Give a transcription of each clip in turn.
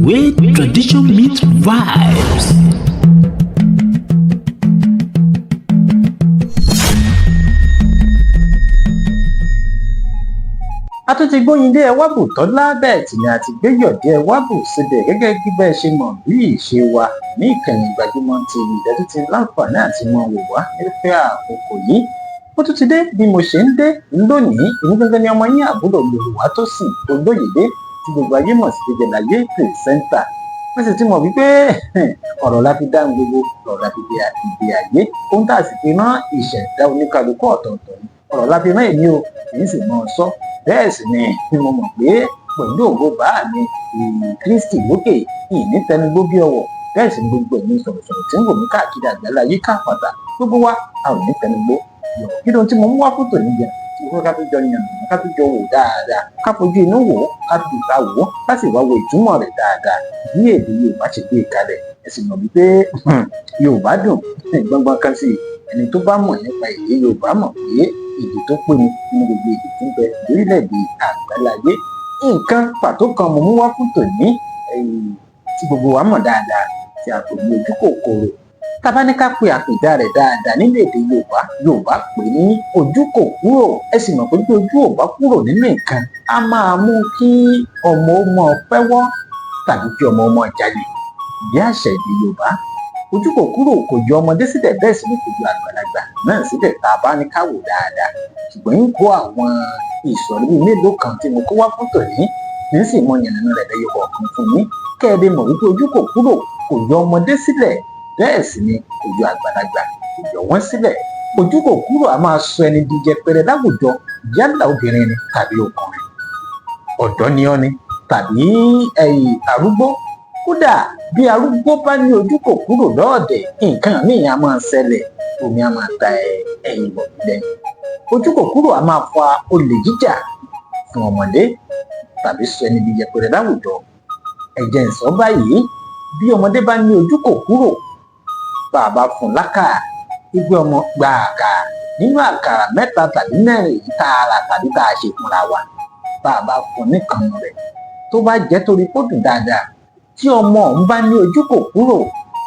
Where tradition meets vibes. A tún ti gbóyin dé, ẹwà bù tọ́lá, bẹ́ẹ̀ tí ni a ti gbéyọ̀dé ẹwà bù síbẹ̀. Gẹ́gẹ́ bí bẹ́ẹ̀ ṣe mọ̀ bí ìṣe wa ní ìkànnì Gbajúmọ̀ TV ìdájú ti láǹfààní àti mọ wò wá nífẹ̀ẹ́ àkókò yìí, ó tún ti dé bí mo ṣe ń dé lónìí. Èmi gangan ni ọmọ yín, àbúrò Yorùbá tó sìn Olóyèdé, tí gbogbo ayé mọ̀ sí Jẹ́jẹ́láyé presenter. Wọ́n sì ti mọ̀ wípé ọ̀rọ̀ la fi dáhùn gbogbo, ọ̀rọ̀ la fi dé ìgbé ayé. Ohun tá a sì fi rán ìṣẹ̀dá oníkálukú ọ̀tọ̀ọ̀tọ̀ ni ọ̀rọ̀ la fi rán èmi o, èyí sì mọ̀ ọ́ sọ. Bẹ́ẹ̀ sì ni mo mọ̀ pé pẹ̀lú ògo bá mi Kristi lókè, ìní tẹnugbó bí ọwọ̀. Bẹ́ẹ̀ sì ni gbogbo ẹ̀yin sọ̀rọ̀sọ̀rọ̀ tí ń wò mí káàkiri àgbáńlá yìí káàpàtà, gbogbo wa a ò ní tẹnugbó yọ̀. Kí ló tí mo mú wá fún tòní jẹ tí mo fẹ́ ká tó jọ yàn, ká tó jọ wò dáadáa, ká fojú inú wò ó, ká fi ìta wò ó, ká sì wá wo ìtumọ̀ rẹ̀ dáadáa bí èdè Yorùbá ṣe gbé kalẹ̀? Ẹ sì mọ̀ wípé Yorùbá dùn gbọ́ngbọ́n kan sí. Ẹni tó bá mọ̀ nípa èdè Yorùbá mọ̀ pé èdè tó pé ni nínú gbogbo èdè tó ń bẹ lórílẹ̀‐èdè àgbáláyé. Nǹkan pàtó kan mo mú wá fún tòní tí gbogbo wa mọ̀ dáadáa, tí a pè ní ojú kòkòrò. Tá bá ní ká pe àpèjá rẹ̀ dáadáa nínú èdè Yorùbá, Yorùbá pè ní ojú kò kúrò. Ẹ sì mọ̀ pé bí ojú ò bá kúrò nínú nǹkan, á máa mú kí ọmọ ó mọ fẹ́wọ́ tàbí kí ọmọ ó mọ jalè. Bí àṣà èdè Yorùbá, ojú kò kúrò kò yọ ọmọdé sílẹ̀, bẹ́ẹ̀ sì ni kò yọ àgbàlagbà náà sílẹ̀, tá a bá ní ká wò dáadáa. Ṣùgbọ́n ń kó àwọn ìsọ̀rí bíi mélòó kan tí mo kó wá fún tòní, ní sì mọ yànnàná rẹ̀ lẹ́yọ kọ̀ọ̀kan fún yín, kẹ́ ẹ lè mọ̀ wípé ojú kò kúrò kò yọ ọmọdé sílẹ̀, bẹ́ẹ̀ sì ni kò yọ àgbàlagbà, kò yọ wọ́n sílẹ̀. Ojú kò kúrò a máa sọ ẹni di yẹpẹrẹ láwùjọ, yálà obìnrin ni tàbí ọkùnrin, ọ̀dọ́ ni ọ́ ni tàbí arúgbó. Kódà bí arúgbó bá ní ojú kò kúrò lọ́ọ̀dẹ̀, nǹkan míì á máa ṣẹlẹ̀, omi á máa ta ẹ̀yìn bọ̀ lẹ́yìn. Ojú kò kúrò á máa fa olè jíjà fún ọmọdé tàbí sọ ẹni di yẹpẹrẹ láwùjọ. Ẹ̀jẹ̀ ń sọ báyìí, bí ọmọdé bá ní ojú kò kúrò, bá a bá fún lákàrà, gbígbé ọmọ gba àkàrà nínú àkàrà mẹ́ta tàbí mẹ́rin èyí tá a rà tàbí tá a ṣe fúnra wa, bá a bá fún nìkan rẹ̀, tó bá jẹ́ torí kó dùn dáadáa, tí ọmọ ọ̀hún bá ní ojú kò kúrò,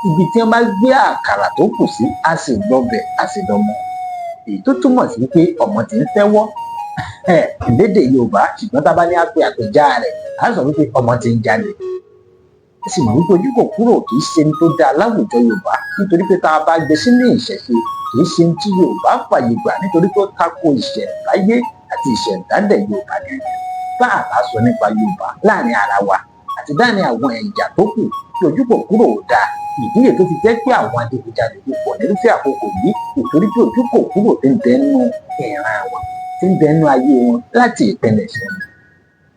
ibi tí wọ́n bá gbé àkàrà tó kù sí, á sì lọbẹ̀, á sì lọmọ. Èyí tó túmọ̀ sí pé ọmọ ti ń fẹ́wọ́ lédè Yorùbá. Ṣùgbọ́n tá a bá ní àpè àpèjá rẹ̀, á sọ wípé ọmọ ti ń jalè. Ẹ sì mọ̀ wípé ojú kò kúrò kì í ṣe ní tó dáa láwùjọ Yorùbá, nítorí pé tá a bá gbé sínú ìṣẹ̀ṣe, kì í ṣe ní tí Yorùbá fàyè gbà, nítorí pé ó tako ìṣẹ̀ǹbáyé àti ìṣẹ̀ǹdálẹ̀ Yorùbá gẹ́gẹ́. Bá a bá sọ nípa Yorùbá láàrin ara wa àti láàrin àwọn ẹ̀yà tó kù, tí ojú kò kúrò ò dáa. Ìdí rèé tó fi jẹ́ pé àwọn adigunjalè ti pọ̀ nírúfẹ́ àkókò yìí, ìtorí pé ojú kò kúrò tí ń bẹ nínú ìran wọn, tí ń bẹ nínú ayé wọn láti ìpilẹ̀ṣẹ̀ wọn.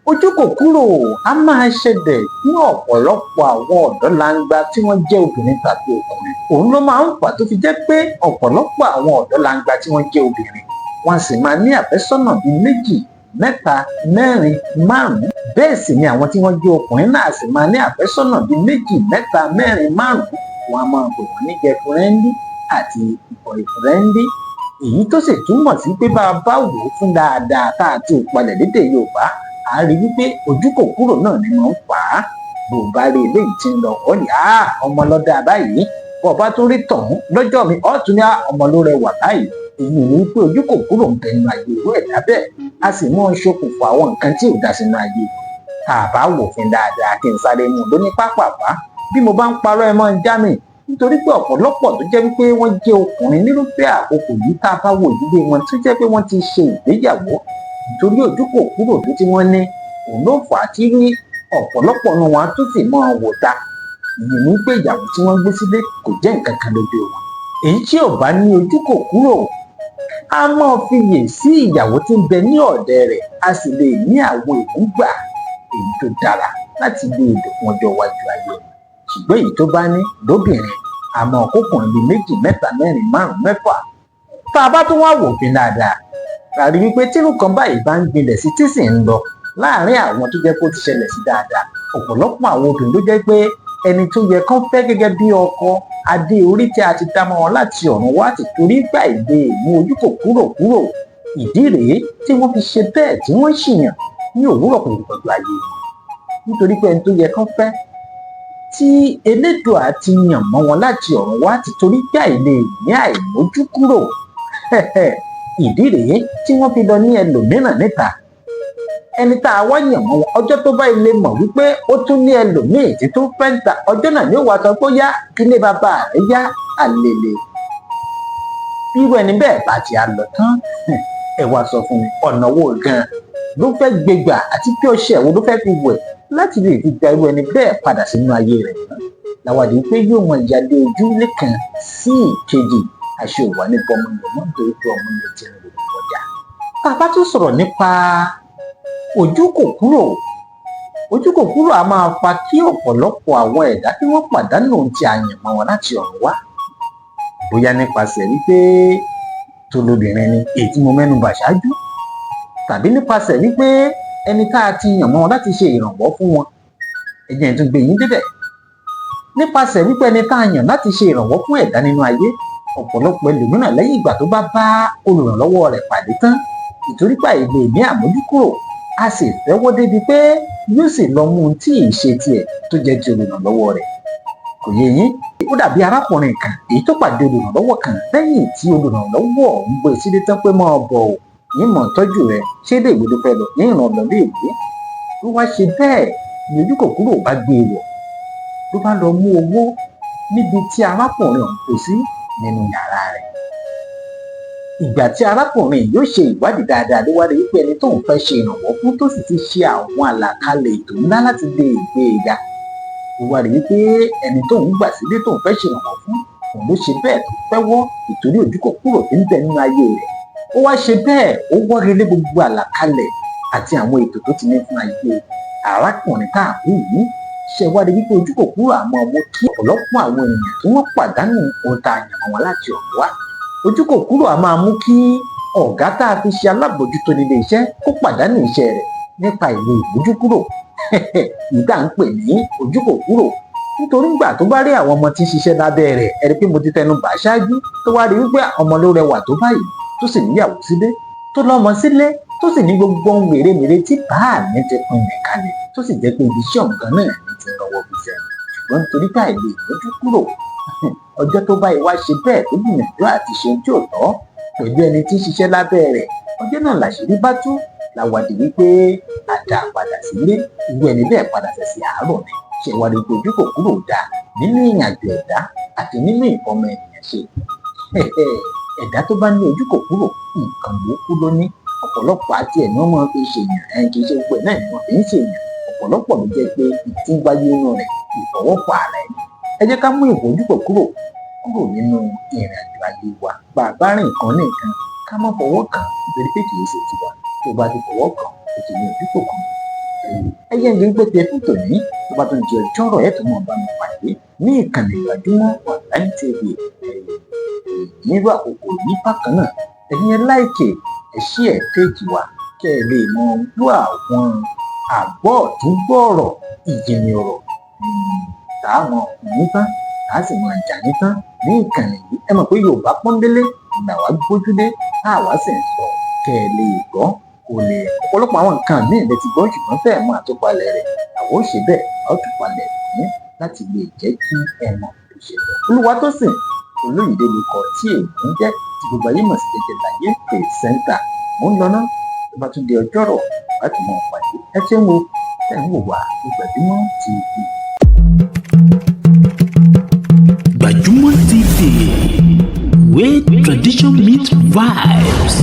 Ojú kò kúrò á máa ṣẹlẹ̀ ní ọ̀pọ̀lọpọ̀ àwọn ọ̀dọ́ langba tí wọ́n jẹ́ obìnrin tàbí ọkùnrin. Òun ló máa ń fà tó fi jẹ́ pé ọ̀pọ̀lọpọ̀ àwọn ọ̀dọ́ langba tí wọ́n jẹ́ obìnrin, wọ́n sì máa ní àfẹ́sọ́nà bíi méjì, mẹ́ta, mẹ́rin, márùn-ún. Bẹ́ẹ̀ sì ni àwọn tí wọ́n jẹ́ ọkùnrin náà sì máa ní àfẹ́sọ́nà bíi méjì, mẹ́ta, mẹ́rin, márùn-ún. Wọ́n á máa pè wọ́n ní girlfriend àti boyfriend. Èyí tó sì túmọ̀ sí pé bá a bá wò ó fún dáadáa, tá a ti palẹ̀ lédè Yorùbá, à ń rí wípé ojú kò kúrò náà ni wọ́n ń fà á. Bó o bá rí eléyìí tí ń lọ, ó ní ọmọ lọ́dà báyìí. Bó o bá tún rí tọ̀hún lọ́jọ́ mi, ọ̀ tún ní ọmọ ló rẹwà báyìí. Èyí ni wípé ojú kò kúrò ń bẹ nínú ayé irú ẹ̀dá bẹ́ẹ̀, a sì mú un ṣokùnfà àwọn nǹkan tí ò dá sínú ayé. Tá a bá wò fún dáadáa, kí n sáré mú un lóní pápápá. Bí mo bá ń parọ́, ẹ mọ́ ń já mi, nítorí pé ọ̀pọ̀lọpọ̀ tó jẹ́ wípé wọ́n jẹ́ ọkùnrin nírúfẹ́ àkókò yìí, tá a bá wo ìdílé wọn tó jẹ́ pé wọ́n ti ṣe ìgbéyàwó, nítorí ojú kò kúrò tó tí wọ́n ní, òun ló fà á tí rí ọ̀pọ̀lọpọ̀ nu wọn tó sì máa wò ta. Ìyẹn ní pé ìyàwó tí wọ́n gbé sílé kò jẹ́ nǹkan kan lójú wọn. Èyí tí ò bá ní ojú kò kúrò á máa fiyè sí ìyàwó tí ń bẹ ní ọ̀dẹ̀ rẹ̀, a sì lè ní àwọn èròǹgbà èyí tó dára láti lè lò fún ọjọ́ iwájú ayé wọn. Ṣùgbọ́n èyí tó bá ní lóbìnrin, àmọ́ kókùnrin bíi méjì, mẹ́ta, mẹ́rin, márùn, mẹ́fà. Tá a bá tún wá wò fi dáadáa, a rí wípé tírú kan báyìí bá ń gbilẹ̀ sí, tí sì ń lọ láàárín àwọn tó jẹ́ kó ti ṣẹlẹ̀ sí dáadáa, ọ̀pọ̀lọpọ̀ àwọn obìnrin ló jẹ́ pé ẹni tó yẹ kán fẹ́ gẹ́gẹ́ bí ọkọ, adé orí tí a ti dá mọ́ wọn láti ọ̀run wá, ti torí gbà ìgbé mú ojú kò kúrò kúrò. Ìdí rèé tí wọ́n fi ṣe bẹ́ẹ̀, tí wọ́n ṣìyàn ní òwúrọ̀ kùtùkùtù ayé wọn, nítorí pé ẹni tó yẹ kán fẹ́ Tí Elédùà ti yàn mọ́ wọn láti ọ̀run wá, ti torí pé àìlè ní àìmójúkúrò, ìdí rèé tí wọ́n fi lọ ní ẹlòmíràn níta. Ẹni tá a wá yàn mọ́ wọn, ọjọ́ tó bá ilé mọ̀ wípé ó tún ní ẹlòmíì tí tó fẹ́ ń ta, ọjọ́ náà ni ó wàá sọ pé ó yá, ilé bàbá rẹ̀ yá àlèlè. Irú ẹni bẹ́ẹ̀ bá ti á lọ tán, ẹ wá sọ fún mi, ọ̀nà wo gan ló fẹ́ gbégbà àti pé ọṣẹ wo ló fẹ́ fi wẹ̀ láti lè fi gba irú ẹni bẹ́ẹ̀ padà sínú ayé rẹ̀ mọ́? Làwádìí pé yóò mọ ìyáde ojú nìkan sí ìkejì, àṣẹ òwà ní bọmọ yẹn mọ́, nítorí pé ọmọ yẹn ti ń lò kọjá. Tá a bá tún sọ̀rọ̀ nípa ojú kò kúrò, ojú kò kúrò a máa fa kí ọ̀pọ̀lọpọ̀ àwọn ẹ̀dá kí wọ́n pàdánù ohun tí a yàn mọ́ wọn láti ọ̀run wá, bóyá nípasẹ̀ wípé tó lóbìnrin ni èyí tí mo mẹ́nu bà ṣáájú, tàbí nípasẹ̀ wípé ẹni tá a ti yàn mọ́ wọn láti ṣe ìrànwọ́ fún wọn. Ẹ̀jẹ̀ tún gbé yín débẹ̀ nípasẹ̀ wípé ẹni tá a yàn láti ṣe ìrànwọ́ fún ẹ̀dá nínú ayé, ọ̀pọ̀lọpọ̀ ẹlòmíràn, lẹ́yìn ìgbà tó bá bá olùrànlọ́wọ́ rẹ̀ pàdé tán, ìtorípa ìlè ní àmójúkúrò, a sì fẹ́wọ́ débi pé yóò sì lọ mú un tí ì ṣe tiẹ̀ tó jẹ́ ti olùrànlọ́wọ́ rẹ̀. Kò yé yín? Ó dàbí arákùnrin kan èyí tó pàdé olùrànlọ́wọ́ kan. Lẹ́yìn tí olùrànlọ́wọ́ ọ̀hún gbé sílé tán pé máa bọ̀ ọ́, yín mọ̀ tọ́jú rẹ̀, ṣé ilé ìwé ló fẹ́ lọ, yín ràn lọ ilé ìwé. Ló wá ṣe bẹ́ẹ̀ ní ojú kò kúrò bá gbé e wọ̀, ló bá lọ mú owó níbi tí arákùnrin ọ̀hún kò sí nínú yàrá rẹ̀. Ìgbà tí arákùnrin yóò ṣe ìwádìí dáadáa, ló wá rí wípé ẹni tóun fẹ́ ṣe ìrànwọ́ fún, tó sì ti ṣe àwọn àlàkalẹ̀ ètò ńlá láti lè gbé e ga, ló wá rí wípé ẹni tóun gbà sílé, tóun fẹ́ ṣe ìrànwọ́ fún, òun ló ṣe bẹ́ẹ̀ tó fẹ́wọ́ ìtorí ojú kò kúrò tí ń bẹ nínú ayé rẹ̀. Ó wá ṣe bẹ́ẹ̀, ó wọ́gi lé gbogbo àlàkalẹ̀ àti àwọn ètò tó ti ní fún ayé arákùnrin tá à ń wí yìí. Ṣe wá rí wípé ojú kò kúrò àmọ́ ọmọ kí ọ̀pọ̀lọpọ̀ àwọn èèyàn kí wọ́n pàdánù ohun tá a yàn mọ́ wọn láti ọ̀run wá. Ojú kò kúrò a máa mú kí ọ̀gá tá a fi ṣe alábòójútó nílé iṣẹ́ kó pàdánù iṣẹ́ rẹ̀ nípa ìwé ìmójúkúrò ìdá ń pè ní ojú kò kúrò, nítorí ìgbà tó bá rí àwọn ọmọ tí ń ṣiṣẹ́ lábẹ́ rẹ̀, ẹni pé mo ti tẹnu bà á ṣáájú, tó wá rí wípé ọmọ ló rẹwà tó báyìí, tó sì níyàwó sílé, tó lọ́mọ sílé, tó sì ní gbogbo ohun mèremère tí bàá mi ti pinlẹ̀ kalẹ̀, tó sì jẹ́ pé ibi iṣẹ́ ọ̀gá náà ní ti rọwọ́ fi sẹ́nu, ṣùgbọ́n nítorí pé àìlè ìmójú kúrò, ọjọ́ tó bá ìwá ṣe bẹ́ẹ̀ tó gbìyànjú àti ṣe ohun tí ò tọ́ pẹ̀lú ẹni tí ń ṣiṣẹ́ lábẹ́ rẹ̀, ọjọ́ náà làṣírí bá tú, làwàdì wípé àdá padà sílé, irú ẹni bẹ́ẹ̀ padà sẹ̀sẹ̀ àárọ̀ ni. Ṣe wá rí pé ojú kò kúrò dáa nínú ìrìn àjò ẹ̀dá àti nínú ìfọmọ ènìyàn ṣe? Ẹ̀dá tó bá ní ojú kò kúrò, nǹkan burúkú ló ní. Ọ̀pọ̀lọpọ̀ àti ẹ̀ ní wọ́n máa fi ṣèyàn ẹ̀, kì í ṣe gbogbo ẹ̀ náà ni wọ́n fi ń ṣèyàn. Ọ̀pọ̀lọpọ̀ ló jẹ́ pé ìtí ń wáyé inú rẹ̀ ìfọwọ́fà rẹ̀ ni. Ẹ jẹ́ ká mú ìfojú kò kúrò kúrò nínú ìrìn àjò ayé wa. Bá a bá rìn nǹkan ní nǹkan, ká má fọwọ́ kàn, nítorí pé kì í ṣe tiwa. Tó bá ti fọwọ́ kàn, ó ti ní ojú kò kàn. Ẹ jẹ́ ń gbé pé fún tòní. Tó bá tún di ọjọ́rọ̀, ẹ̀ tó mọ̀ bá mi pàdé ní ìkànnì Gbajúmọ̀ Online TV nírú àkókò yìí bákan náà. Ẹ̀yin ẹ like, ẹ share page wa, kẹ́ ẹ lè mọ gbọ́ àwọn àgbọ̀ tó gbọ́rọ̀ ìjìnlẹ̀ ọ̀rọ̀ tá a mọ̀ ní tán, tá a sì mọ̀ jà ní tán ní ìkànnì yìí. Ẹ mọ̀ pé Yorùbá pọ́nbélé ìgbà wá gbójúlé, tá a wá sì ń sọ kẹ́ ẹ lè gbọ́ kò lè. Ọ̀pọ̀lọpọ̀ àwọn nǹkan míì lè ti gbọ́, ṣùgbọ́n fẹ́ẹ̀ mọ àtúpalẹ̀ rẹ̀, àwọn ò ṣe bẹ́ẹ̀, a ó túpalẹ̀ ní láti lè jẹ́ kí ẹ mọ̀ bó ṣe lọ. Olúwatósìn Olóyìnbó ló tí èmi ń jẹ́, tí gbogbo ayé mọ̀ sí Jẹ́jẹ́ Láyé Presenter. Mò ń lọ ná. Tó bá tún di ọjọ́rọ̀, láti mọ̀ pàdé. Ẹ ṣeun o tẹ̀ ń wò wá ní Gbajúmọ̀ TV. Gbajúmọ̀ TV, where tradition meets vibes.